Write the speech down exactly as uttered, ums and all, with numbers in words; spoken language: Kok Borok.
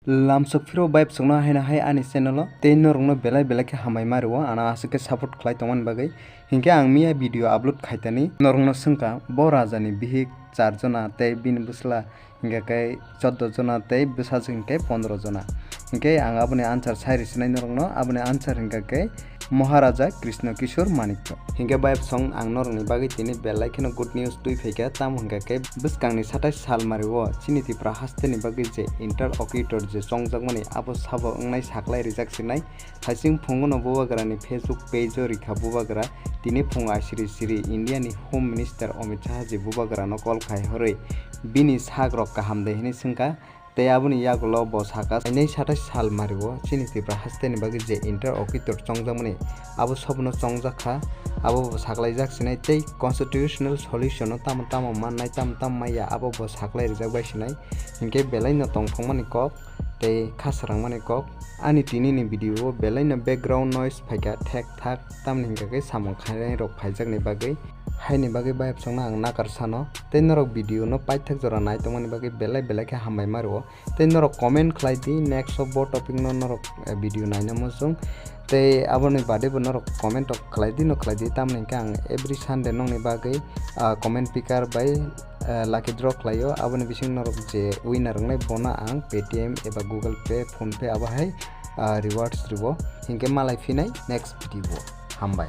Lamsok phiro vibe songno haino hai ani channel o tei norokno belai belai khe hambai ma rwo, ano aswk khe support khlai tongmani bagwi. Hinkhe ang miya video upload khaitani norokno swngkha bo rajani bihik char jona tei bini bwsla hinkhe khe chordo jona tei bwsajwk hinkhe pondro jona. Hinkhe ang aboni answer sai rwsinai norokno, aboni answer hinkhe khe Maharaja Krishna Kishore Manikya. Hinkhe vibe song ang norokni bagwi tini belai kheno good news twi phaikha, tamo hinkhe khe bwskangni satais sal mario chini Tripura hasteni bagwi je interlocutor je chongjakmani abo sabo wngnai saklai rijak sinai. Haising phungono bubagrani Facebook page o rikha bubagra, tini phungo asiri siri India ni Home Minister Amit Shah je bubagrano call khai horwi bini sak rok kaham de hinwi swngkha. Tei aboni yagulo bo saka, "Nai satais sal mario chini Tripura hasteni bagwi je interlocutor chongjakmani abo sobono chongjak kha, abo bo saklaijak sinai tei constitutional solution no tamo tamo mannai tamo tamo maya abo bo saklai rijak bai sinai." Hinkhe belai no tongthokmani kok tei kha swrangmani kok. Ani tini ni video o belai no background noise phaikha thek thak, tamni hinkhe khe samung khainai rok phaijakni bagwi, haini bagwi vibe songno ang nakar sano. Tei norok video no paithak jora nai tongmani bagwi belai belai khe hambai ma rwo. Tei norok comment khlai di, next o bo topic no norok, eh, video naina muchung. Tei aboni bade bo norok comment rok khlai di, no khlai di, tamni hinkhe ang every Sunday nongni bagwi, ah, comment picker bai, ah, lucky draw khlaio. Aboni bising norok je winner wngnai bono ang Paytm eba Google Pay, PhonePe abo hai, ah, rewards rwo. Hinkhe malai phinai next video o. Hambai.